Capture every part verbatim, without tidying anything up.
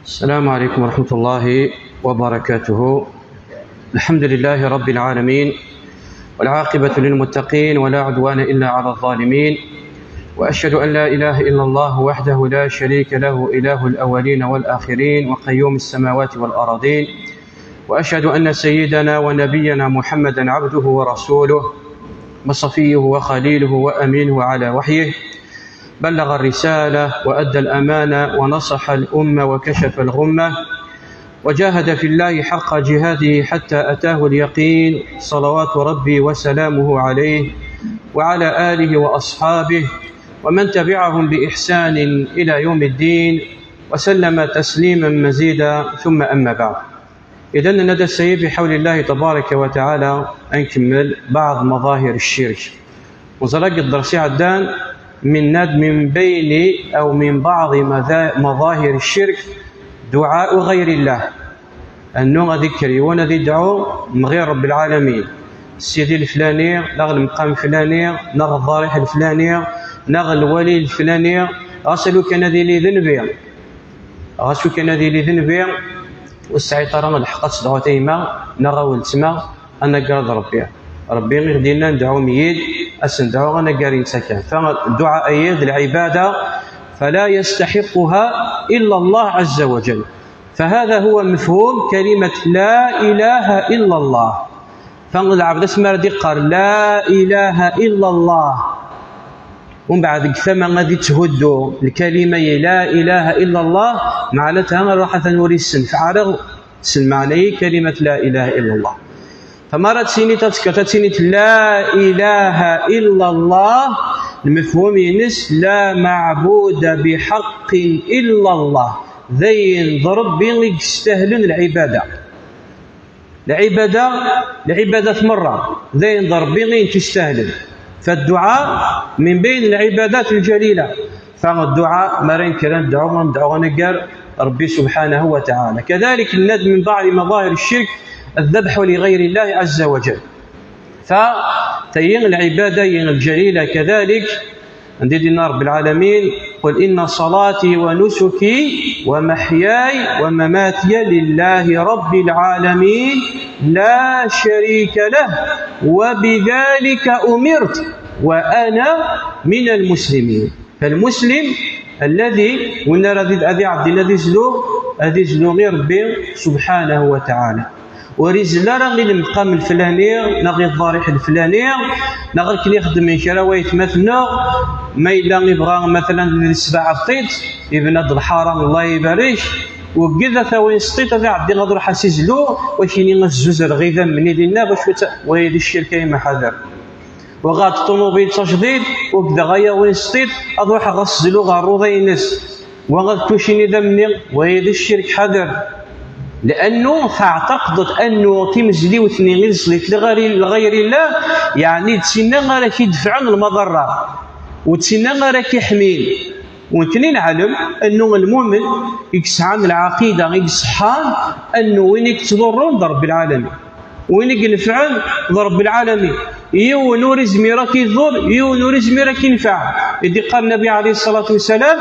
السلام عليكم ورحمة الله وبركاته. الحمد لله رب العالمين، والعاقبة للمتقين، ولا عدوان إلا على الظالمين. وأشهد أن لا إله إلا الله وحده لا شريك له، إله الأولين والآخرين، وقيوم السماوات والأرضين. وأشهد أن سيدنا ونبينا محمدا عبده ورسوله، وصفيه وخليله وأمينه على وحيه، بلغ الرسالة وأدى الأمانة ونصح الأمة وكشف الغمة، وجاهد في الله حق جهاده حتى أتاه اليقين، صلوات ربي وسلامه عليه وعلى آله وأصحابه ومن تبعهم بإحسان إلى يوم الدين، وسلم تسليما مزيدا، ثم أما بعد. إذن ندى السيد بحول الله تبارك وتعالى أن نكمل بعض مظاهر الشرك. وزرق الدرس عدان من ند من بين أو من بعض مظا-، مظاهر الشرك دعاء غير الله. أنه غادي يكري وانا غادي يدعو من غير رب العالمين، السيدي الفلاني، لا المقام الفلاني، لا الضريح الفلاني، لا الولي الفلاني. غاسلو كان هذه لي ذنبي، غاسلو كان هذه لي ذنبي. والسعي ترى الحق تصدعوا تيما، لا غاول تما. أنا قال ربي، ربي غير دينا ندعو ميد، أسندعو أنا قاري نسكن. فالدعاء أيد العبادة، فلا يستحقها إلا الله عز وجل. فهذا هو مفهوم كلمة لا إله إلا الله. فالعبد اسمه ردي قال: "لا إله إلا الله". ومن بعد ثم غادي تهدو الكلمة لا إله إلا الله، معناتها راح تنوري السن فعرغ سن معنى كلمة لا إله إلا الله. فما راه تسيني تذكر تسيني لا إله إلا الله، المفهوم ينس لا معبود بحق إلا الله. ذين ضرب بين يستاهلون العبادة. العبادة، العبادة مرة ذين ضرب بين تستاهلون. فالدعاء من بين العبادات الجليلة. فالدعاء ما رين كلام دعوة، دعوة نقر ربي سبحانه وتعالى. كذلك الند من بعض مظاهر الشرك الذبح لغير الله عز وجل. فتين العبادة الجليلة كذلك. عند دين رب العالمين: "قل إن صلاتي ونسكي ومحياي ومماتي لله رب العالمين لا شريك له وبذلك أمرت وأنا من المسلمين". فالمسلم الذي وين راه ذي، ذي عبد الله ذي زلو، ذي زلو غير ربي سبحانه وتعالى. وريزل راه غير المقام الفلاني، نا غير الضريح الفلاني، نا غير كلي يخدم من شراوي يتمثلنا. ما إلا يبغى مثلًا السبع الطيط، يبنى د الحارة، الله يبارك. وكذا ثاوي سطيط، هذا عبد الله غير حاسس له، وكيني الزوز الغيثة مني لنا باش وت-، ويدي الشركة ما حذر. وغاد الطوموبيل تجديد، وكذا غيا وين سطيط، أروح أغسلو غا الروضة ينس. وغاد كوشيني ذا مني، ويدي الشرك حذر. لأنه تعتقدت أنه تمزلي وثنين غير زليت لغير، لغير الله، يعني تسنى غير كيدفع المضرة، وتسنى غير كيحميني. ونكني نعلم أنه المؤمن يكسعان العقيدة، يكسحان أنه وين يتضرون ضرب العالمين، وين ينفعن ضرب العالمين. يون ورزمي راك يضر، يون ورزمي راك ينفع. إذ قال النبي عليه الصلاة والسلام،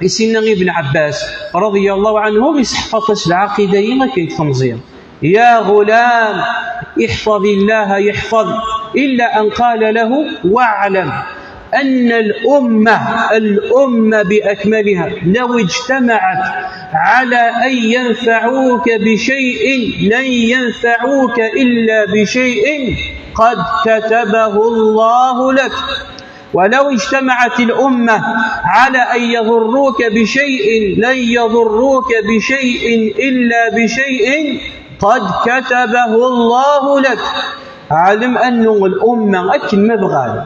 يسينا ابن عباس رضي الله عنه، يسحفظ العقيدة ما كاين تمزير. يا غلام، احفظ الله يحفظ، إلا أن قال له: "واعلم أن الأمة، الأمة بأكملها لو اجتمعت على أن ينفعوك بشيء لن ينفعوك إلا بشيء قد كتبه الله لك". ولو اجتمعت الأمة على أن يضروك بشيء لن يضروك بشيء إلا بشيء قد كتبه الله لك. علم أنه الأمة أكن ما بغان،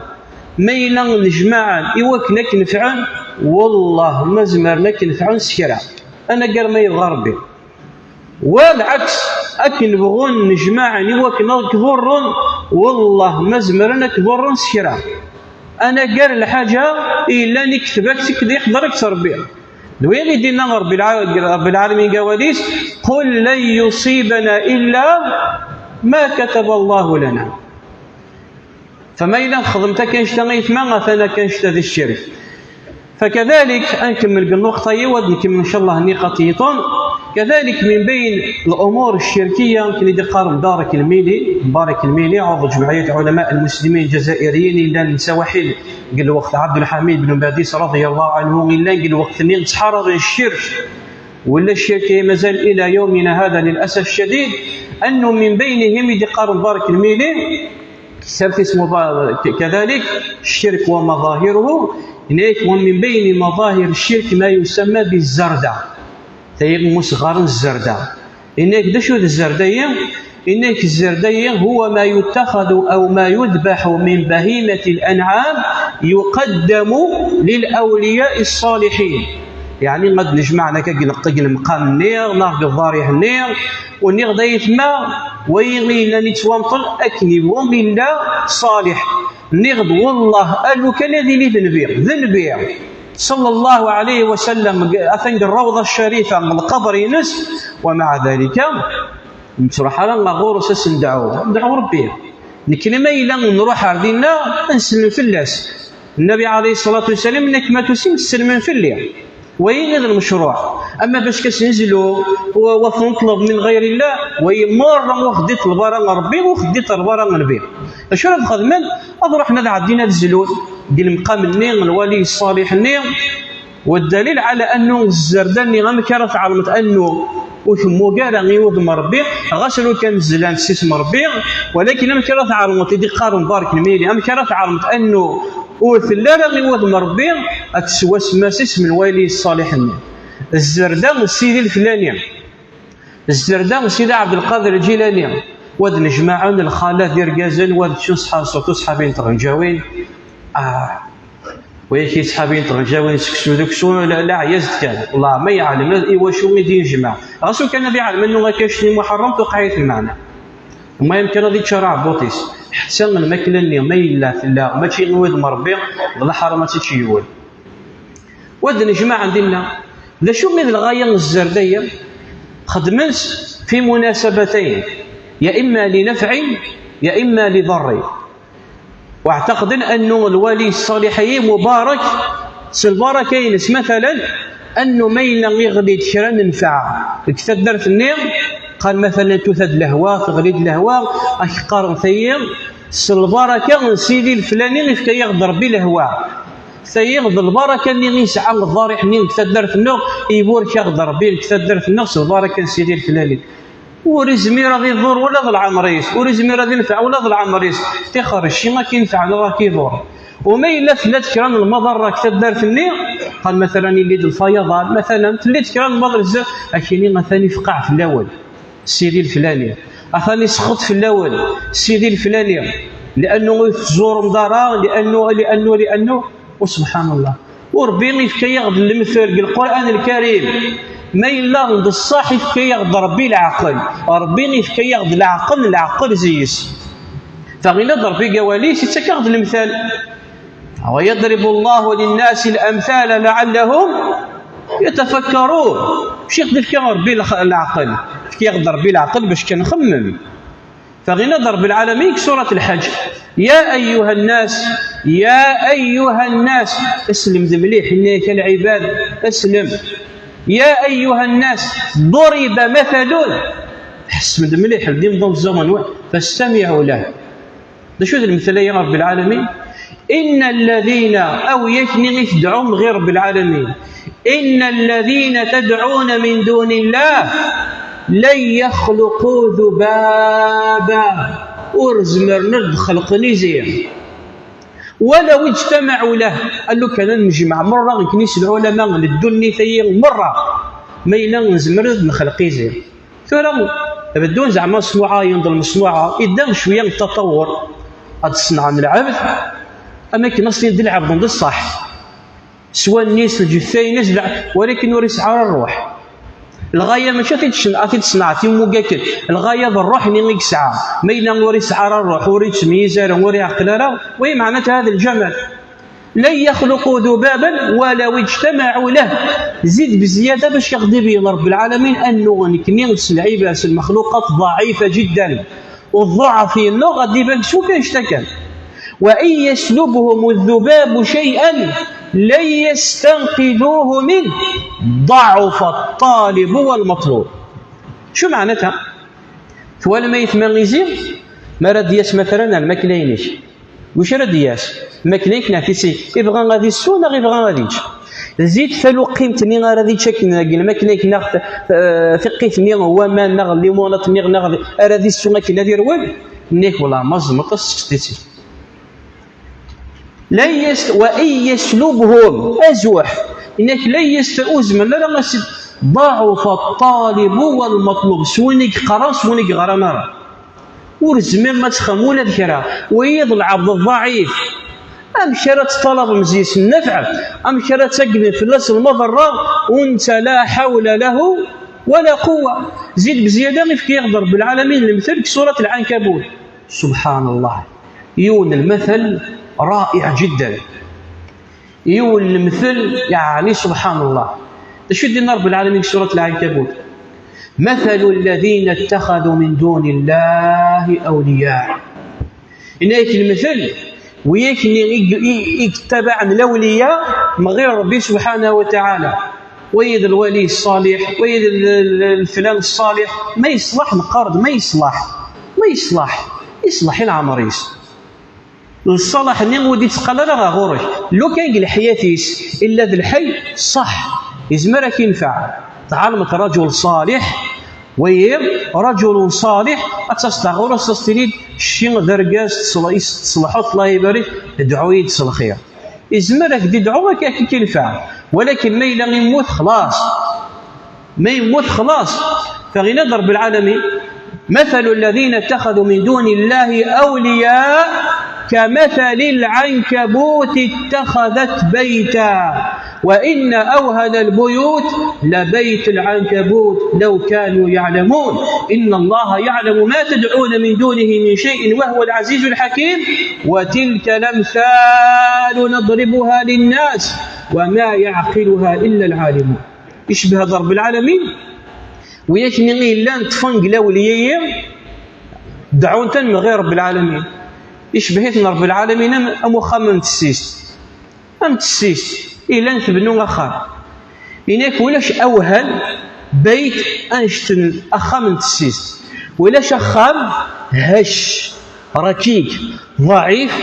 ما يلا نجمعن إيوا كنا كنفعن، والله ما زمرنا كنفعن سكرا. أنا قال ما يبغى ربي. والعكس، أكن بغون نجمعن إيوا كنا كضرن، والله ما زمرنا كضرن سكرا. أنا قال الحاجة إلا نكتبك تكدي يحضرك تربية. دوين يدينا رب الع-، رب العالمين قواليس: "قل لن يصيبنا إلا ما كتب الله لنا". فما إلا خدمت كان شتا غيثما، مثلا كان شتا ذي الشرك. فكذلك أنكمل قلنا وقت أيوة نكمل إن شاء الله نقاط يطون. كذلك من بين الأمور الشركية كان يدي قارن دارك الميلي، مبارك الميلي عضو جمعية علماء المسلمين الجزائريين إلا نساوحين قال وقت عبد الحميد بن باديس رضي الله عنه، إلا قال وقت نين تحرر الشرك ولا الشرك مازال إلى يومنا هذا للأسف الشديد. أنه من بينهم يدي قارن دارك الميلي كتاب اسمه با-، ك-، كذلك الشرك ومظاهره. هناك ومن بين مظاهر الشرك ما يسمى بالزردة، تيب مصغر الزردة. هناك ده شو الزردية؟ هناك الزردية هو ما يتخذ أو ما يذبح من بهيمة الأنعام يقدم للأولياء الصالحين. يعني قد نجمع لك قلق المقام النير ناخذ الضريح النير، ونغدا يتما ويغي إلا نتوامطل أكني وغي إلا صالح. نغد والله ألو كان هذه لي ذنبي ذنبي. صلى الله عليه وسلم أثنج الروضة الشريفة من القبر ينس، ومع ذلك نتروح على غورس ندعو ندعو ربي. نكلمة إلا نروح عردنا نسلم في الناس. النبي عليه الصلاة والسلام إنك ما تسلم تسلم في الليل. وين هذا المشروع؟ أما باش كاس نزلوا و-، وفنطلب من غير الله، وين مرة وخديت البرا ربي وخديت البرا النبي. أشو راه خدمن؟ أضرحنا ذا عدينا الزلول، دي المقام النير، الولي الصالح النير. والدليل على أنه الزردة ني غير كرا تعلمت أنه وثمو كارا يوض مربي، غسلو كان الزلان سيس مربي، ولكن أم كرا تعلمت دي قارن بارك الميلي، أم كرا تعلمت أنه وثلا راه يوض مربي، أتسوى سما سيس من الولي الصالح النير. الزردة سيدي الفلاني، الزردة سيدي عبد القادر الجيلاني، واد نجمعون الخالة دير كازن، واد شو صحاب صوتو صحابين تغنجاوين. آه. وياك يسحابين تغنجاوين سكسو دكسو، لا، لا عياز كان. والله ما يعلم، لا، إيوا شو ميدي يجمع. غاسو كان هذا يعلم أنه ما كاينش شي محرم توقع يتمنى. وما يمكن هذه تشرع بوطيس. حتى الماكلة اللي ما يلا في الله، ما تشي نويض مربي، ولا حرام تشيول. واد نجمع عندنا. لا شو من الغاية الزردية؟ خدمت في مناسبتين، يا إما لنفع، يا إما لضر. واعتقد أنه الولي الصالح مبارك، سي البركة ينس مثلًا، أنه ما يلا يغلي كرا ننفع. كتدرت النير، قال مثلًا توثد الهواء، تغليد الهواء، أكقار ثيم، سي البركة سيدي الفلاني يفكا يغدر بالهواء. ثيغ البركة اللي يسعى الضارح من كتدرت النور، يبورك يغدر بين كتدرت النور، سي البركة سيدي الفلاني. ور izmir ad iḍur ula d lɛemr-is, ur izmir ad infeɛ ula d lɛemr-is. Tixer, cci ad k-inefɛen, ad k-iḍur. Uma yella tella-d kra n lmaḍerra deg taddart-nni, qal, matalan, yelli-d lfayaḍ, matalan, tella-d kra n lmaḍerra, zdat, ad k-yini, atan ifqeɛ fell-awen sidi leflani, atan isexxeḍ fell-awen sidi leflani, li'annu ur tettẓurem ara, li'annu, li'annu, li'annu. U subḥan Allah. U Ṛebbi ifka-yaɣ-d lemtel deg Lqur'an Lkarim. Ma yella d ṣṣeḥ, ifka-yaɣ-d Ṛebbi leɛqel. Ṛebbi ifka-yaɣ-d leɛqel, leɛqel zzi-s. Taɣila d Ṛebbi deg awal-is, ittak-aɣ-d lemtel. ويضرب الله للناس الأمثال لعلهم يتفكرون. Mačči d-ifka Ṛebbi lex-, leɛqel. Ifka-yaɣ-d Ṛebbi leɛqel bac kan nxemmem. Taɣina d Ṛebbi lɛalamin deg surat Lḥaǧ. يا أيها الناس، يا أيها الناس. Slem-d mliḥ, inna-yak a lɛibad, slem. يا أيها الناس، ضرب مثل. Ḥessem-d mliḥ, ldim d umeẓẓuɣ n wa, فاستمعوا له. D acu d lemtel-agi a Ṛebbi lɛalamin? إن الذين, awi akni i tedɛum ɣir Ṛebbi lɛalamin. إن الذين تدعون من دون الله لن يخلقوا ذبابا. Ur zmiren ad d-xelqen izi. ولو اجتمعوا له. Allu kan ad nejmeɛ merra, nekni s lɛulama n ddunit-agi merra, ma yella nezmer ad nexleq izi. Tura, beddun zeɛma ṣṣnuɛa, yenḍel ṣṣnuɛa, idda cwiya n ttaṭawur. Ad ṣenɛen lɛebd, am akken aṣlin d lɛebden d ṣṣeḥ. S wallen-is, lǧetta-ines, d-, walakin ur yesɛi ara ṛṛuḥ. Lɣaya mačči ad t-id-, ad t-id-ṣenɛeḍ timuga kan. Lɣaya d ṛṛuḥ-nni i yesɛa. Ma yella ur yesɛi ara ṛṛuḥ, ur yettmeyyiz ara, ur yeɛqel ara, wa meɛna-t هذا الجمال. لن يخلقوا ذبابا ولو اجتمعوا له. Zid bezyada bac i ɣ-d-ibeyyen Ṛebbi lɛalamin annu nekni s lɛibad, s lmexluqat ضعيفة جدا. U ḍḍuɛaf-nneɣ ɣad d-iban s wakk annect-a kan. وإن يسلبهم الذباب شيئا, لن يستنقذوه منه ضعف الطالب والمطلوب. شو معناتها؟ Twalam ay atma izi, ma ara d-yas matran ar lmakla-inek, wacu ara d-yas? Lmakla-ik neɣ tisi? Ibɣa ad issu neɣ ibɣa ad yečč? Zid taluqimt-nni ara d-yečč akken deg lmakla-ik neɣ t-, eh, tiqqit-nni n waman neɣ limunat-nni neɣ d-, ara d-issu akken ad irwel? Nni-k wala ma tzemreḍ ad s-tefkeḍ-itt. لن يس-، وإن يسلبهم, azuḥ, inek la yest-, ur zmiren ara ad s-, ضعف الطالب والمطلوب, s win i yeqqaren, s win i yeɣran ara. Ur zmiren ad texdem ula d kra. Wiyiḍ lɛebd ḍɛif. Amek ara teṭṭalabem zis nnfeɛ? Amek ara tagdem fell-as lmaḍerra? Unta la ḥawla lahu wala quwwa. Zid bziyada, ifka-yaɣ-d Rebbi lɛalamin lemtel deg surat Lɛankabut. Subḥan Allah. Yiwen lmatal ra'iɛ jiddan. Yiwen lemtel, yeɛni subḥan Allah. D acu i d-yenna Rebbi lɛalamin deg surat Lɛankabut? مثل الذين اتخذوا من دون الله أولياء. Yenna-yak lemtel, wiyakken i, i, i yettabaɛen lawliya mɣir Rebbi subḥanahu wa taɛala. Wayeḍ lwali ṣṣaliḥ, wayeḍ l-, l-, leflan ṣṣaliḥ, ma yeṣleḥ neqqar-d ma yeṣleḥ, ma yeṣleḥ, yeṣleḥ i leɛmer-is. Ṣṣalaḥ-nni ur d-itteqqal ara ɣer ɣur-k. Lukan deg leḥyat-is, illa d lḥay, ṣṣeḥ, yezmer ad k-infeɛ. Tɛelmeḍ rajul ṣaliḥ, wiyiḍ, rajul ṣaliḥ, ad taseḍ ɣur-s, ad s-tiniḍ, kečči d argaz, teṣl-, i s-, teṣleḥeḍ, Allah ibarek, dɛu-yi-d s lxir. Yezmer ad k-d-idɛu, ad k-, ad k-infeɛ. Walakin ma yella yemmut, xlaṣ. Ma yemmut, xlaṣ. Fa yenna-d Rebbi lɛalamin: مثل الذين اتخذوا من دون الله أولياء كمثل العنكبوت اتخذت بيتا وإن أوهن البيوت لبيت العنكبوت لو كانوا يعلمون إن الله يعلم ما تدعون من دونه من شيء وهو العزيز الحكيم وتلك الأمثال نضربها للناس وما يعقلها إلا العالمون. Icebbeḥ-d Rebbi lɛalamin, wiyakken i yellan ṭṭfen deg lawliya-yi, dɛun-ten mɣir Rebbi lɛalamin. Icebbeḥ-iten Rebbi lɛalamin am, am uxxam n tissist. Am tissist, yellan tbennu axxam. Yenna-k ulac awhan, bayt, annect n axxam n tissist. Ulac axxam hecc, rakik, ḍɛif,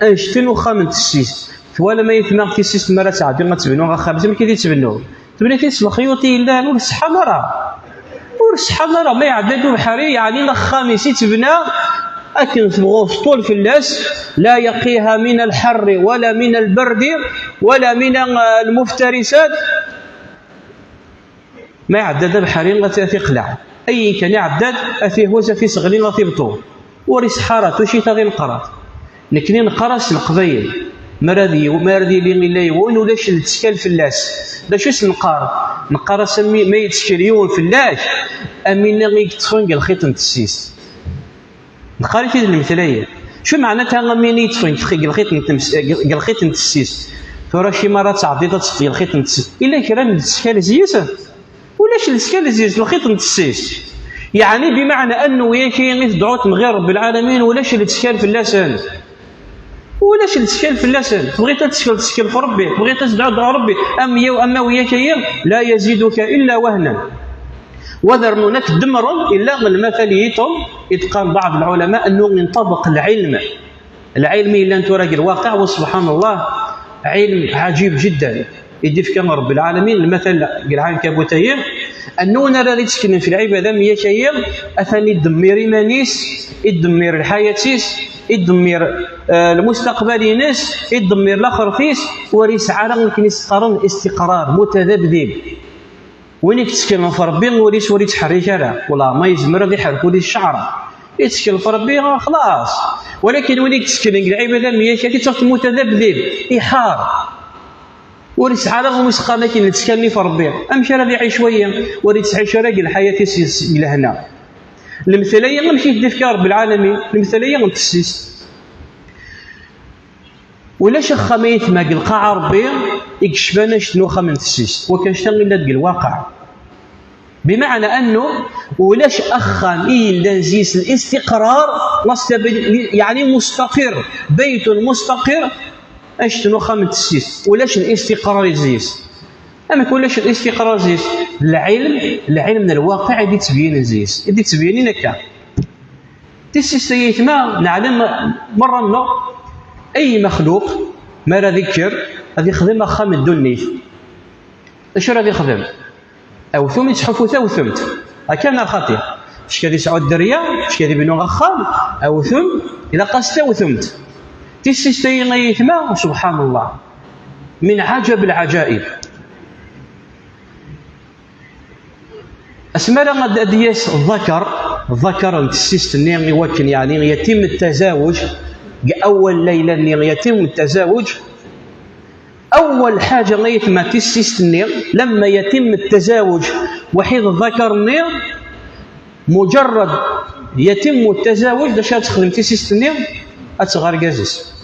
annect n uxxam n tissist. Twalam ay atma tissist mi ara tɛeddi ad tebnu axxam, amek i t-id-tbennu? Tebna-t-id s lexyuṭ i yellan, ur iṣeḥḥan ara. Ur iṣeḥḥan ara. Ma iɛedda-d ubeḥri, yeɛni axxam-is i tebna akken tebɣu teṭṭul fell-as, لا يقيها من الحر ولا من البرد ولا من المفترسات. Ma iɛedda-d abeḥri, ad t-, ad t-iqleɛ. Ayen kan iɛedda-d, ad t-ihuz, ad t-iseɣli, ad t-ibṭu. Ur iṣeḥḥa ara, tucit ad ineqqer. Nekni neqqar-as s Leqbayel. Mi ara d-, mi ara d-yili illa yiwen, ulac lettkal fell-as. D acu i s-neqqar? Neqqar-as, a mmi, ma yettkel yiwen fell-ak, am winna i yeṭṭfen deg lxiṭ n tissist. Neqqar-it-id lemtel-ayi. Acu meɛna-t a mmi i yeṭṭfen deg lxiṭ n tems-, deg lxiṭ n tissist? Tura acimi ara tɛeddiḍ ad teṭṭfeḍ deg lxiṭ n tissist? Illa kra n lettkal zzi-s? Ulac lettkal zzi-s, lxiṭ n tissist. Yeɛni, bimeɛna annu yaki i tedɛuḍ mɣir Rebbi lɛalamin, ulac lettkal fell-asen. Ulac lettkal fell-asen. Tebɣiḍ ad tettkel, ttkel f Rebbi. Tebɣiḍ ad tedɛuḍ ɣer Rebbi. Am yaw, am awi yakayi, لا يزيدك إلا وهنا. Wa d rnun ad k-demmren, illa lmatal yiṭum, i d-qqaren baɛḍ lɛulama, annu inṭabeq lɛilm. Lɛilm yellan tura deg lwaqiɛ, wa subḥan Allah, ɛilm ɛajib jiddan. I d-ifka Rebbi lɛalamin, lmatal deg lɛankabut-ayi, annu ara d-itteklen fi lɛibada am yakayi, atan iddemmir iman-is, iddemmir lḥayat-is, iddemmir, eh, lmustaqbal-ines, iddemmir laxert-is, ur yesɛi ara akken i s-qqaren istiqrar, mutadabdib. Win i yetteklen ɣef Rebbi, ul-is ur yettḥerrik ara. Wala ma yezmer ad iḥerrek ul-is ccɛer. Yettkel ɣef Rebbi, xlaṣ. Walakin win i yetteklen deg lɛibada am yakayi, ad ittaf mutadabdib, iḥar. Ur yesɛi ara umi s-qqaren akken lettkal-nni f Rebbi. Amek ara d-iɛic waya? Ur yettɛic ara deg lḥayat-is deg lehna. Lemtel-ayi amek i t-id-ifka Rebbi lɛalamin? Lemtel-ayi n tissist. Ulac axxam ay atma deg lqaɛa Rebbi i yecban annect n uxxam n tissist. Wakk annect-a illa deg lwaqiɛ. Bimeɛna annu ulac axxam i yellan zzi-s listiqrar, la stabil-, yeɛni mustaqir, baytun mustaqir, Anect n uxxam n tissist, ulac listiqrar zzi-s. Amek ulac listiqrar zzi-s? Lɛilm, lɛilm n lwaqiɛ i d-ittbyinen zzi-s, i d-ittbyinen akka. Tissist ay aytma, neɛlem merra-nneɣ, ay maxluq, mi ara d-ikker, ad ixdem axxam n ddunit. D acu ara d-ixdem? Awtem yettḥuffu tawtemt. Akka neɣ xaṭi? Kečč ad yesɛu dderya, kečč ad ibnu axxam, awtem, ilaq-as tawtemt. Tissist-agi ay aytma, subḥan Allah, min ɛajab lɛajaib. Asmi ara ad, ad d-yas ḍakar, ḍakar n tissist-nni i wakken, yeɛni, yatim ttazawuj, deg awal layla-nni yatim ttazawuj, أول حاجة غيثما تسيستني لما يتم التزاوج وحيد ذكرني، مجرد يتم التزاوج، داش تخدم تسيستني؟ أتغرقزس،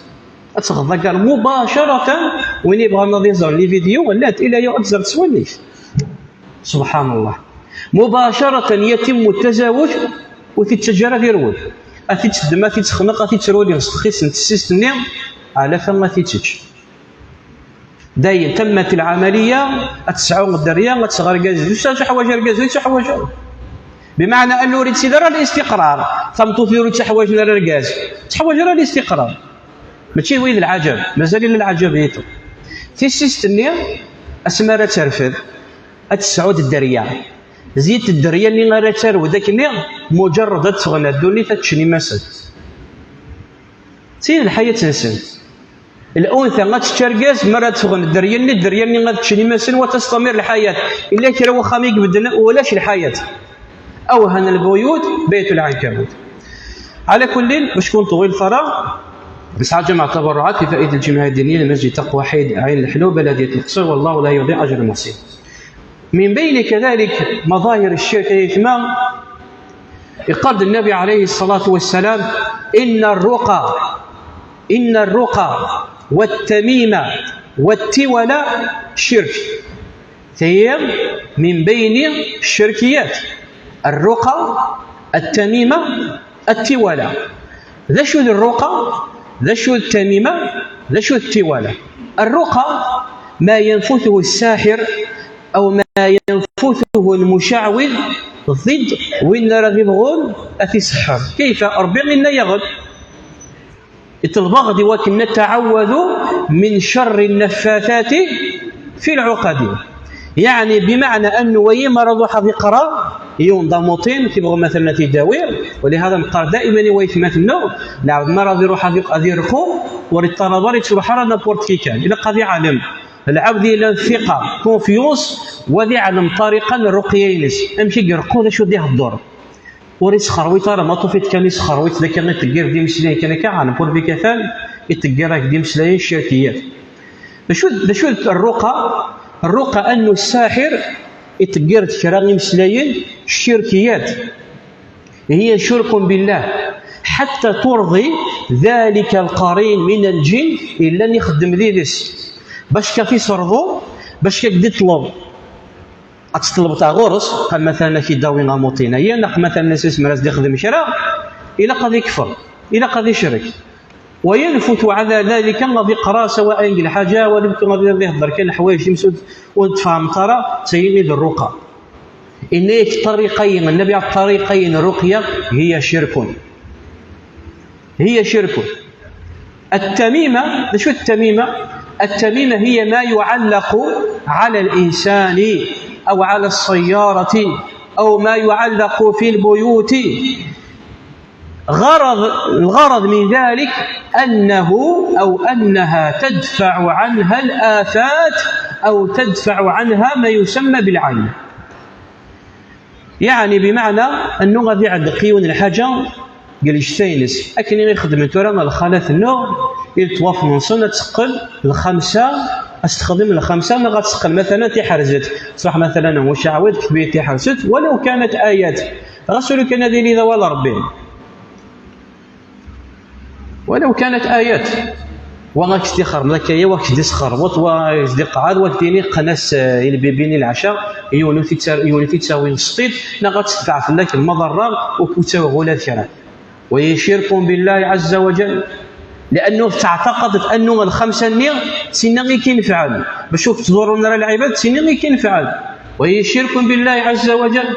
أتغرقر مباشرة. وين يبغى نظيزر لي فيديو ولات إلى يوم أتزر تسوانيش. سبحان الله، مباشرة يتم التزاوج وتتجرى في الود، أتتدم، أتتخنق، أتترولي، خيس تسيستني على فما تتج. داين تمت العملية، أتسعو الدريا، أتسغر الجاز، يسا شي حوايج الجاز، يسا حوايج. بمعنى أنه يريد سيدي راه الاستقرار، تمطوط يريد شي حوايج نرى الجاز، شي حوايج راه الاستقرار. ماشي ويد العجب، مازال إلا العجب يتو. في السيستني، أسمى راه ترفد، أتسعود الدريا. زيت الدريا اللي غير ترو ذاك اللي مجرد أتفغنا الدنيا تتشني مسد. سيد الحياة تنسن. الأنثى غتشرقز مرة تفغن الدريني، الدريني غتشري مسن وتستمر الحياة. إلا كرا وخامي قبدنا ولاش الحياة. أوهن البيوت بيت العنكبوت. على كل، باش كون طويل ترى، بس حاجة مع التبرعات لفائدة الجمعية الدينية لمسجد تقوى حيد عين الحلو بلدية القصر، والله لا يضيع أجر المحسنين. من بين كذلك مظاهر الشرك يا جماعة، يقال النبي عليه الصلاة والسلام: إن الرقى، إن الرقى والتميمة والتولة شرك. هي من بين الشركيات. الرقى، التميمة، التولة. ذا شو الرقى؟ ذا شو التميمة؟ ذا شو التولة؟ الرقى ما ينفثه الساحر أو ما ينفثه المشعوذ ضد وين راه يبغون أتي سحر. كيف؟ ربي إلا يغل. يطلبغ دي وكن نتعوذ من شر النفاثات في العقد. يعني بمعنى أنه ويما رضو حذي قرا يون ضاموطين كيبغوا مثلا تيداوي، ولهذا نقار دائما ويثمات النوم. نعم، ما رضي يروح هذي، هذي يرقو، وريطالب يتروح على نابورت كي كان. إلا قاضي عالم، العبد إلا الثقة، كونفيونس، وذي عالم طريقا الرقية ينس. أمشي يرقو، ذا شو دي هدور. وريس خرويت راه ما طوفيت كان يسخرويت ذاك اللي تقير دي مسلين كان كاع عالم بور بيكاثان، يتقير راك دي مسلين شركيات. شو، شو الرقى؟ الرقى أنه الساحر يتقير كرا مسلين شركيات. هي شرك بالله حتى ترضي ذلك القرين من الجن إلا أن يخدم ذي ذس. باش كافي صرضو، باش كدي طلب. أتطلب تاع غرس، قال مثلا كي داوي غاموطين. هي نق مثلا سيس مراس دي خدم شراء، إلا قد يكفر، إلا قد يشرك. وينفث على ذلك غادي يقرا سواء قال حاجة ولا يمكن غادي يهضر كان الحوايج يمسد وتفهم ترى تسيني الرقى. إنيك طريقين، النبي على الطريقين الرقية هي شرك. هي شرك. التميمة، شو التميمة؟ التميمة هي ما يعلق على الإنسان أو على السيارة أو ما يعلق في البيوت. غرض، الغرض من ذلك أنه أو أنها تدفع عنها الآفات أو تدفع عنها ما يسمى بالعين. يعني بمعنى أنه غادي يعلق يون الحاجة قال يشتينس. أكن يخدم ترى الخالات النوع يتوافق من سنة تقل الخمسة، أستخدم الخمسة، ما غتسقل مثلا تيحرزت، صح؟ مثلا هو شعوذ كتبية تيحرزت ولو كانت آيات، غسلوا كان هذه لي ذوال ربي. ولو كانت آيات. وغاك تيخر لك يا واك دي سخر وط واك دي قعاد واك ديني قناس، آه، البيبيني العشاء يونو تيتسا-، يونو تيتساوي السطيد، لا غتدفع لك المضرة وكتساوي غولا الكلام. وهي شرك بالله عز وجل. Liannu teɛtaqadeḍ annu lxemsa-nni d tinna i k-inefɛen, bac ur k-ttḍurrun ara lɛibad, d tinna i k-inefɛen. Wa hiya cirkun billahi ɛazza wa jal.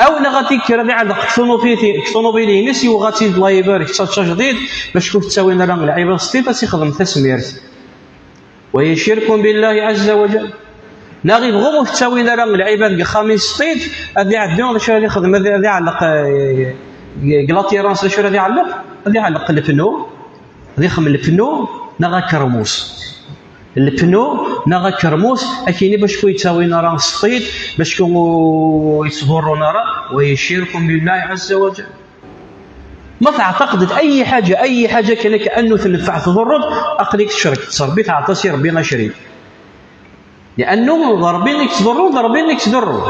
Aw neɣ ad ikker ad iɛelleq deg ṭunubil-, deg ṭunubil-ines, yuɣa-tt-id, Allah ibarek, d taǧdid, bac ur t-ttawin ara lɛibad s tiṭ, ad s-ixdem tasmirt. Wa hiya cirkun billahi ɛazza wa jal. Neɣ ibɣu ur t-ttawin ara lɛibad deg uxxam-is s tiṭ, ad iɛeddu, d acu ara ixdem? Ad, ad iɛelleq, eh, deg l'attirance, d acu ara iɛelleq? Ad iɛelleq lepnu, ad ixdem lepnu neɣ akermus. Lepnu neɣ akermus, akini bac ur yettawin ara s tiṭ, bac ur yettḍurrun ara, wa hiya cirkun billahi ɛazza wa jal. Ma teɛtaqdeḍ ay ḥaǧa, ay ḥaǧa kan akka annu tenfeɛ tḍurreḍ, aql-ik tcerkeḍ s Rebbi, tɛeṭṭaḍ i Rebbi acrik. Liannu d Rebbi i yettḍurrun, d Rebbi i yettḍurrun.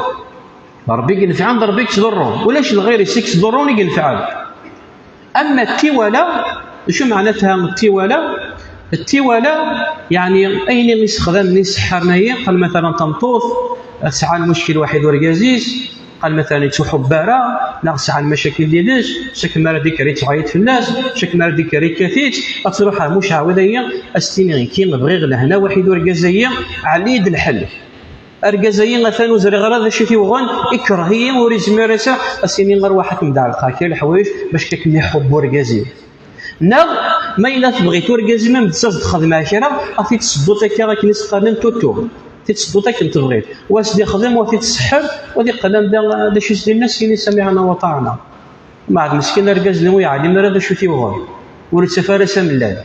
D Rebbi i yenefɛen, d Rebbi i yettḍurrun. Ulac lɣir-is i yettḍurrun i yenefɛen. Ama ttiwala, d acu meɛnatha ttiwala? Ttiwala, yeɛni ayen i yessexdamen iseḥḥaren-ayi, qal matalan tameṭṭut tesɛa lmuckel waḥid urgaz-is, qal matalan ur yettḥubb ara, neɣ tesɛa lmacakil yid-s, sak mi ara d-ikker yettɛeyyiḍ fell-as, sak mi ara d-ikker yekkat-itt, ad truḥ ɣer mucɛawid-ayi, ad s-tini: "Nekki bɣiɣ lehna waḥid urgaz-ayi, ɛelli-yi-d lḥell." Argaz-ayi atan ur ẓriɣ ara d acu i t-yuɣen, ikreh-iyi, ur izmir ara. Ad s-tini: "Rwaḥ ad kem-d-ɛellqeɣ kra leḥwayeǧ bac ad kem-iḥubb urgaz-im." Neɣ ma yella tebɣiḍ urgaz-im ad d-taseḍ xedmeɣ kra, ad t-id-tsedduḍ akka akken i s-qqaren tuttu. Ad t-id-tsedduḍ akken tebɣiḍ. Wa ad s-d-ixdem, wa ad t-id-tseḥḥer, wa ad iqqel anda d acu i s-d-yenna, ad s-yini: "Samiɛna wa ṭaɛna." Mɛad meskin argaz-nni ur yeɛlim ara d acu i t-yuɣen. Ur ittaf ara s amellal.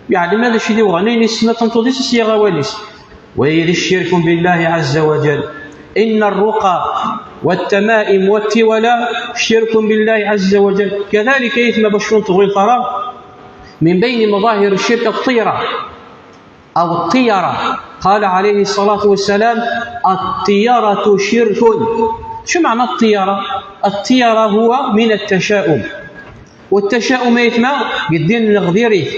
Ur yeɛlim ara d acu i t-yuɣen. Ayen i s-tenna tameṭṭut-is, ad s-yaɣ awal-is. Wa hiya cirkun billahi ɛazza wa jal. Inna rruqa wa ttama'im wa ttiwala cirkun billahi ɛazza wa jal. Kadalik aytma bac ur tḍil ara, min bayni maḍahir ccirk ṭṭiyara. Aw ṭṭiyara. Qala ɛalayhi ṣṣalatu wa ssalam: "Ṭṭiyaratu cirkun." Acu meɛna ṭṭiyara? Ṭṭiyara huwa min ttaca'um. Wa ttaca'um aytma? Deg ddin n leɣdirit.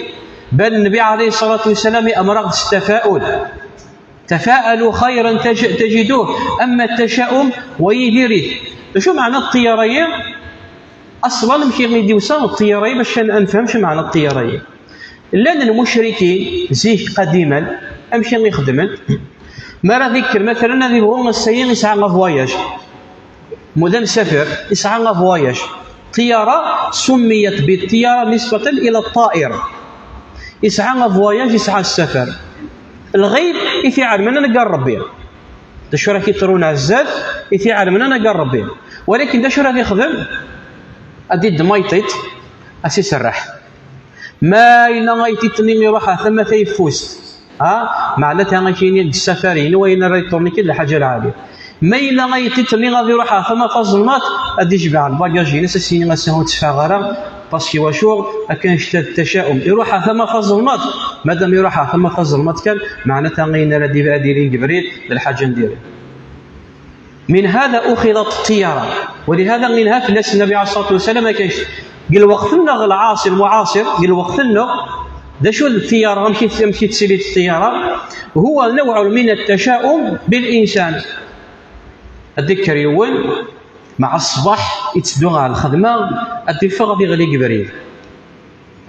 Bal Nnbi ɛalayhi ṣṣalatu wa ssalam iɛemmer-aɣ s ttafa'ul. "Tafa'alu xayran taj-, tajiduh." Ama ttaca'um, wa yidir-it. D acu meɛna ṭṭiyara-yi? Aṣlan amek i d-iwsa ṭṭiyara-yi, bac ad nefhem acu meɛna ṭṭiyara-yi? Llan lmucrikin zik qadiman, amek i xedmen? Mi ara d-ikker, matalan, ad ibɣu ass-ayi, isɛa avoyage, mu d amsafir, isɛa avoyage. Ṭṭiyara summiyat bi ṭṭiyara nisbatan ila ṭṭa'ir. Isɛa avoyage, isɛa ssafar. Lɣib i t-iɛelmen aneggar Rebbi. D acu ara k-iṭrun ar zdat, i t-iɛelmen aneggar Rebbi. Walakin d acu ara t-ixdem? Ad d-iddem ayṭiṭ, ad s-iserreḥ. Ma yella ayṭiṭ-nni iruḥ ɣer tama tayeffust, ha, meɛnata akini deg ssafar-inu, ayen ara iṭṭurnen kan d lḥaǧa lɛali. Ma yella ayṭiṭ-nni ad iruḥ ɣer tama taẓelmaṭ, ad ijbeɛ lbagaj-ines, ad s-yini ass-a ur tteffeɣ ara, parce que wacu? Akken ccta d ttaca'um. Iruḥ ɣer tama taẓelmaṭ, madam iruḥ ɣer tama taẓelmaṭ kan, meɛnata ayen ara d-, ad d-ilin deg ubrid d lḥaǧa n diri. من هذا أخذت الطيرة، ولهذا منها في الناس النبي عليه الصلاة والسلام كيش قال وقتنا العاصر المعاصر قال وقتنا ده شو الطيارة أمشي أمشي تسيلي الطيارة، هو نوع من التشاؤم بالإنسان. أذكر يوم مع الصباح يتدوغ على الخدمة، أدي فغد يغلي قبريل.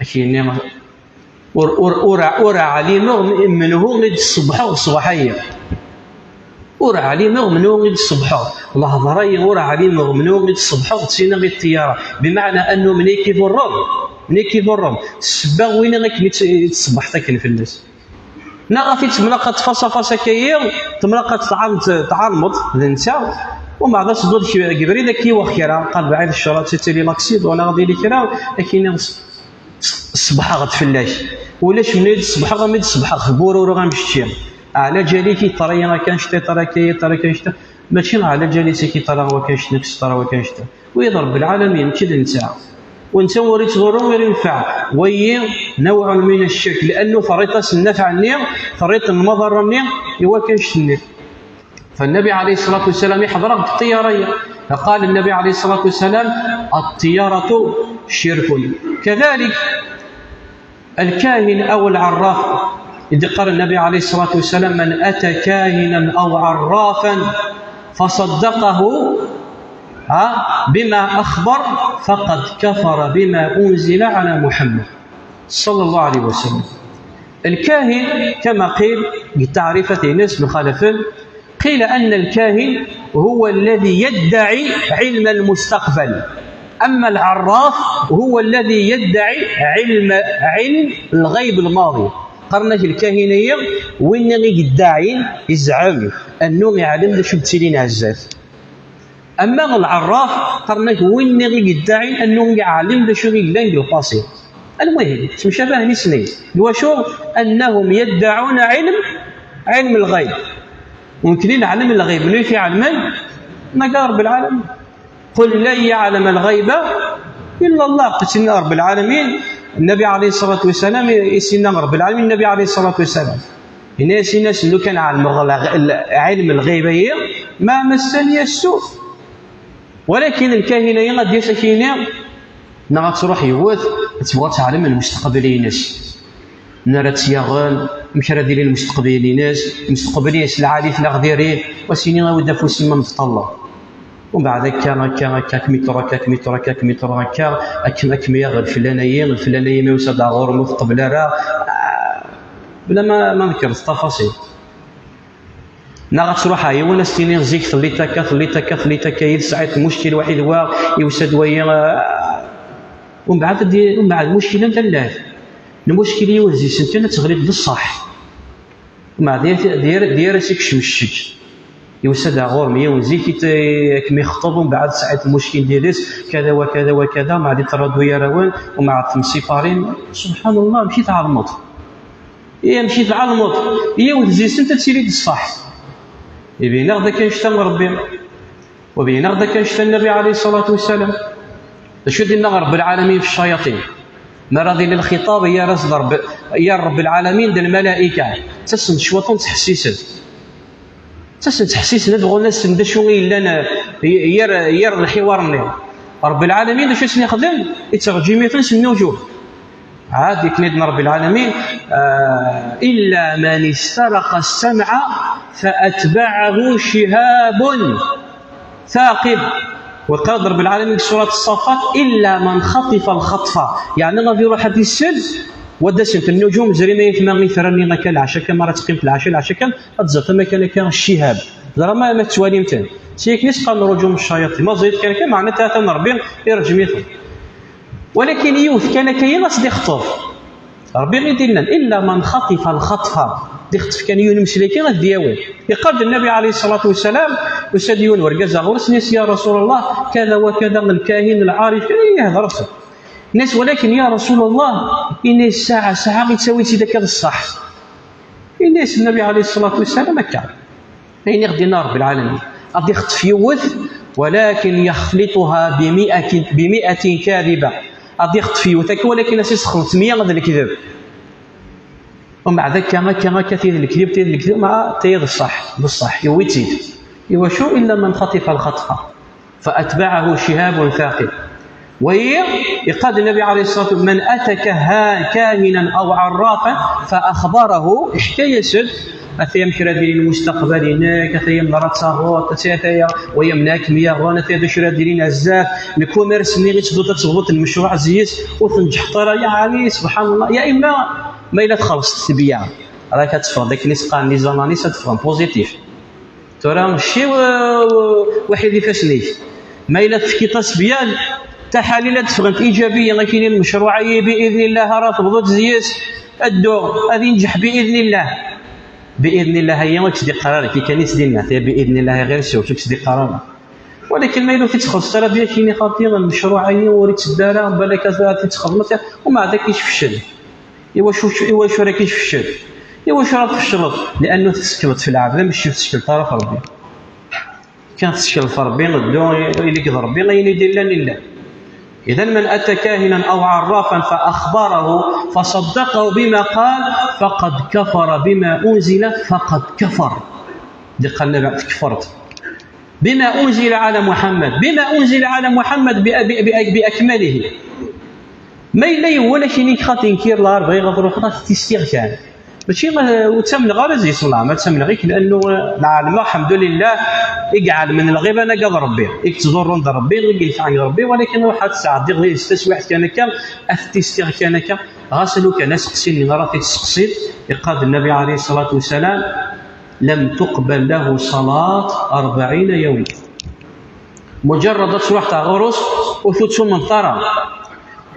أكيد Ur, ur, ur, ur ɛlimeɣ menhu i d-ṣebbḥeɣ ṣṣbeḥ-ayi. Ur ɛlimeɣ menhu i d-ṣebbḥeɣ. Lehḍer-ayi ur ɛlimeɣ menhu i d-ṣebbḥeɣ, d tinna i d ṭṭiyara. Bimeɛna annu mni k-iḍurren, mni k-iḍurren. Ssebba win i akken i tt-, i tṣebbeḥt akken fell-as. Neɣ ɣef i temlaqat face à face akka-yi, temlaqat tɛalmeḍ, tɛalmeḍ d netta, umbeɛd ad tedduḍ k-, deg ubrid ad k-iweɣ kra, qal bɛid ccṛeɛ, ad tili laksiḍ, wala ad yili kra, ad k-iniɣ s-, s-, ṣebbḥeɣ-d fell-ak. Ulac mnid ṣebbḥeɣ, am i d-ṣebbḥeɣ ɣef bururu amcečči. Ɛla ǧal-ik i yeṭṭra-yi akka anect-a, yeṭṭra akka, yeṭṭra akka anect-a. Mačči ɛla ǧal-is i k-yeṭṭra wakka anect-a, nekk s-yeṭṭra wakka anect-a. Wiyaḍ Ṛebbi lɛalamin, mačči d netta. U netta ur ittḍurru, ur ineffeɛ. Wayi نوع من الشرك، لأنه terriḍ-as nnafeɛ-nni, terriḍ lmaḍerra-nni i wakka anect-nni. فالنبي عليه الصلاة والسلام يحضر بالطيارة. فقال النبي عليه الصلاة والسلام: "الطيرة شرك." كذلك الكاهن أو العراف، إذ قال النبي عليه الصلاة والسلام: "من أتى كاهنا أو عرافا فصدقه، ها، بما أخبر فقد كفر بما أنزل على محمد." صلى الله عليه وسلم. الكاهن كما قيل بالتعريفات الناس مخالفين، قيل أن الكاهن هو الذي يدعي علم المستقبل، أما العراف هو الذي يدعي علم علم الغيب الماضي. قرنك الكاهنية وين يدعي يزعم أنه يعلم شو بتسيرين عزاف. أما العراف قرنك وين يدعي أنه يعلم شو يلان بالباسي. المهم تمشابه نسني الوشو أنهم يدعون علم علم الغيب. ممكن علم الغيب نوي في علمان نقا رب العالمين. قل لن يعلم الغيب إلا الله. قلت إن رب العالمين النبي عليه الصلاة والسلام يسينا رب العالمين النبي عليه الصلاة والسلام. الناس الناس لو كان علم الغ- علم الغيب هي ما مسني السوء. ولكن الكاهن هي غادي يسكيني نغا تروح يوث تبغى تعلم المستقبل ينس. نرى تياغن مش راه ديري المستقبل ينس مستقبل ينس العالي في الأغذيري وسيني غاود فوسي ما متطلع. ومن بعد هكا هكا هكا كميتر هكا كميتر هكا كميتر هكا هكا هكا ياغ الفلانية الفلانية ما يوسد غور مو قبل راه بلا ما ما نذكر التفاصيل. ناغ تروح هاي وانا ستيني زيك ثليت هكا ثليت هكا ثليت هكا يد سعيت مشكل واحد هو يوسد ويا. ومن بعد دي ومن بعد مشكلة انت اللاه المشكلة يوزي سنتين تغليب بصح. ومع دير دير دير سيك شمشك يوسد غور مية ونزيك يت- كمي خطب ومن بعد سعيت المشكل ديريس كذا وكذا وكذا مع دي تردو يا روان ومع تمسيطارين. سبحان الله مشيت على الموت. إيه مشيت على الموت. إيه وتزيس أنت تسيري الصح. يبين غدا كان شتا ربي وبين غدا كان شتا النبي عليه الصلاة والسلام. شو دينا رب العالمين في الشياطين؟ ما راضي للخطاب يا رزق رب يا رب العالمين دا الملائكة. تسن شوطن تحسيسن تسن تحسيسن هاد غنى سن دا شو إلا ير ير الحوار النير. رب العالمين دا شو سن يخدم يترجم يفنس النجوم. عاد يكنيدنا رب العالمين آه إلا من استرق السمع فأتبعه شهاب ثاقب. وقال رب العالمين في سورة الصافات إلا من خطف الخطفة. يعني غادي يروح هذه السل ودسمت النجوم زري ما يثمى غير ثرني غا كان العشاء كان مرة تقيم في العشاء العشاء كان تزرت ما كان كان الشهاب. زرا ما ما توالي مثلا سيك نسقى نرجو من الشياطين ما زيد كان كان معناتها ثم ربي يرجم يثم. ولكن يوث كان كاين غاس دي خطف. ربي غير يدير لنا إلا من خطف الخطفة. دي خطف كان يون مسلكين غاس دياوي. يقال النبي عليه الصلاة والسلام وساد يون ورقز غرس ناس يا رسول الله كذا وكذا الكاهن العارف كذا يهضر رسول. ناس ولكن يا رسول الله إن الساعة ساعة غير تساوي سيدك هذا الصح. إن النبي عليه الصلاة والسلام كان فين يغدينا رب العالمين؟ غادي يخطف يوث ولكن يخلطها بمئة بمئة كاذبة. غادي يخطف يوث هكا ولكن أساس خلط مية غادي الكذب. ومع ذاك كما كما كثير الكذب تير الكذب مع تير الصح بالصح يويتيد. إوا شو إلا من خطف الخطفة فأتبعه شهاب ثاقب. وهي يقال النبي عليه الصلاة والسلام من أتى كها- كاهنا أو عرافا فأخبره احتيسد. أثيم شرادين المستقبل هناك أثيم نرى تصرفات أثيم ويمناك مياغون أثيم شرادين الزاف. الكوميرس ملي غيتبدا تضبط المشروع زيس وتنجح ترى يعني سبحان الله يا إما ما إلا تخلص السبيعة. راك تفهم داك اللي تقال لي زاناليس تفهم بوزيتيف. ترى ماشي و- و- واحد يفاسنيك. ما إلا تفكي تصبيان تحاليل تفغنت إيجابية غير كاينين المشروع أي بإذن الله راه تبغض تزيس الدو غادي ينجح بإذن الله. بإذن الله هي ما تدي قرار كي كان يسدي الناس بإذن الله غير سير تكسدي قرار. ولكن ما يلو تتخلص ترى بيا كاين خاطي المشروع أي وريت الدارة بالك تتخلص ومع ذاك يتفشل. إوا شو شو إوا شو راك تفشل؟ إوا شو راك تفشل؟ لأنه تسكبت في العبد ماشي تسكبت طرف ربي. كان تسكبت في ربي غدو إليك ربي لا يني دين لا لله. إذا من أتى كاهنا أو عرافا فأخبره فصدقه بما قال فقد كفر بما أنزل فقد كفر. دي قال له بعد كفرت. بما أنزل على محمد بما أنزل على محمد بأ- بأ- بأ- بأكمله. ما إلا يولى كاين يخاف ينكر الغرب غير غضر وخلاص تيستيغ كان. ماشي غا- وتمنغ غير زي صلاة ما تمنغ غير لأنه العالم الحمد لله يقعد من الغيب أنا قاض ربي يتزور عند ربي يقلف عن ربي ولكن واحد الساعة دي غير يستسوي واحد كان كان أثتيستيغ كان كان. Ɣas lukan aseqsi-nni ara t-id-tseqsiḍ, iqqar-d Nnabi ɛalayhi ṣṣalatu wassalam: "Lam tuqbal lahu ṣalat arbaɛina yawma." Muǧarrad ad truḥeḍ ɣur-s, ur tettumneḍ ara.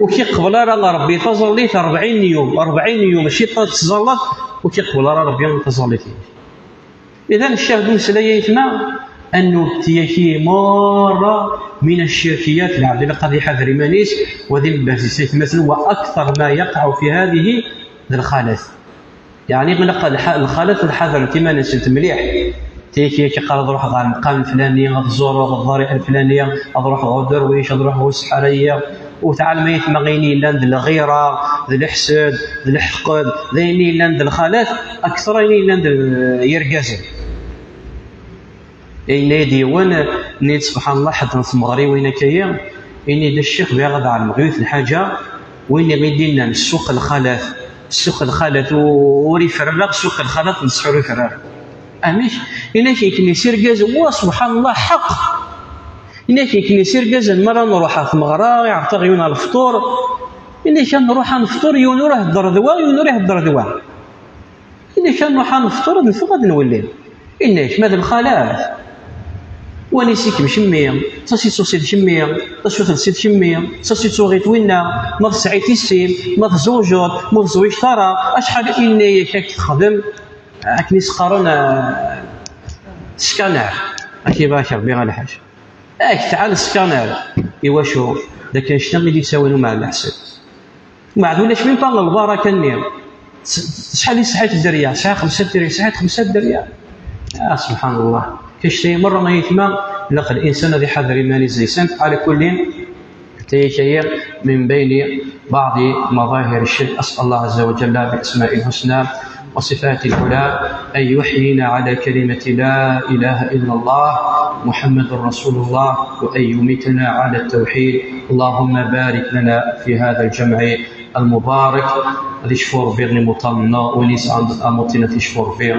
Ur k-iqbel ara Ṛebbi taẓallit rebɛin yum, rebɛin yum, ciṭṭa tettẓallaḍ, ur k-iqbel ara Ṛebbi taẓallit-inek. Idan, ccahid n umeslay, aytma, أنه ابتياكي مرة من الشركيات, lɛebd ilaq ad iḥader iman-is, wa d imebbaz-is, aytmaten, وأكثر ما يقع في هذه d lxalat. Yeɛni, ilaq ad lḥa-, lxalat ad ḥadrent iman-nsent mliḥ. Tiyaki, yak iqqar ad ruḥeɣ ɣer lmeqam leflani, ad ẓureɣ ḍḍariḥ leflani, ad ruḥeɣ ɣer uderwic, ad ruḥeɣ ɣer useḥḥar-agi. Ur teɛlem, aytma, ayen yellan d lɣira, d leḥsed, d leḥqed, d ayen yellan d lxalat, akteṛ ayen yellan d yergazen. Yenna-yi-d yiwen, nni-d: "Subḥan Allah, ḥedd n tmeɣriwin akka-yi." Ini-d: "A ccix, bɣiɣ ad ɛelmeɣ yiwet n lḥaǧa, win i d-yennan ssuq lxalat, ssuq lxalat u-, ur iferreɣ, ssuq lxalat n ssḥur ur iferreɣ." Amek? Ini-ak, iken-is irgazen, wa, subḥan Allah, ḥeqq. Ini-ak, iken-is irgazen, mi ara nruḥ ɣer tmeɣra, iɛreḍ-aɣ yiwen ɣer lefṭur. Ini-ak, ad nruḥ ad nefṭur, yiwen ur ihedder d wa, yiwen ur ihedder d wa. Ini-ak, ad nruḥ ad nefṭur, ad neffeɣ ad nwelli. Ini-ak, ma d lxalat. Wani-s-ikem kemmi, d tasi-s usi-d kemmi, d acu telsiḍ kemmi, d tasi-s uɣit winna, ma tesɛiḍ tissin, ma tzewǧeḍ, ma ur tezwiǧeḍ ara, acḥal ini-ak ad k-texdem, akken i s-qqaren, eh, scanner. Ad k-ibarek Rebbi a lḥaǧ. Ad k-tɛall scanner. Iwacu? D akken ccna i d-yettawin umar leḥsab. Meɛd ulac même pas lbaraka-nni. S-, acḥal i tesɛiḍ dderya? Sɛiɣ xemsa dderya, sɛiɣ xemsa dderya. Ah, subḥan Allah. Kečč tayi merra, ay aytma, ilaq linsan ad iḥader iman-is deg-sent. Ɛla kulli, tayi kayi من بين بعض مظاهر الشرك. أسأل الله عز وجل بأسمائه الحسنى وصفاته العلى أن يحيينا على كلمة لا إله إلا الله محمد رسول الله، وأن يميتنا على التوحيد. اللهم بارك لنا في هذا الجمع المبارك. Ad icfu Rebbi ayen imuṭa-nneɣ, win yesɛan amuṭ-in ad t-icfu Rebbi,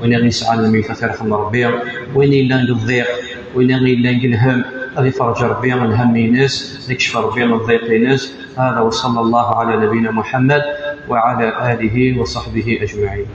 win yesɛan lmeyyet ad t-irḥem Rebbi, win yellan deg uḍiq, win yellan deg lhemm, ad iferǧ Rebbi lhemm-ines, ad ikcef Rebbi lḍiq-ines. هذا وصلى الله على نبينا محمد وعلى آله وصحبه أجمعين.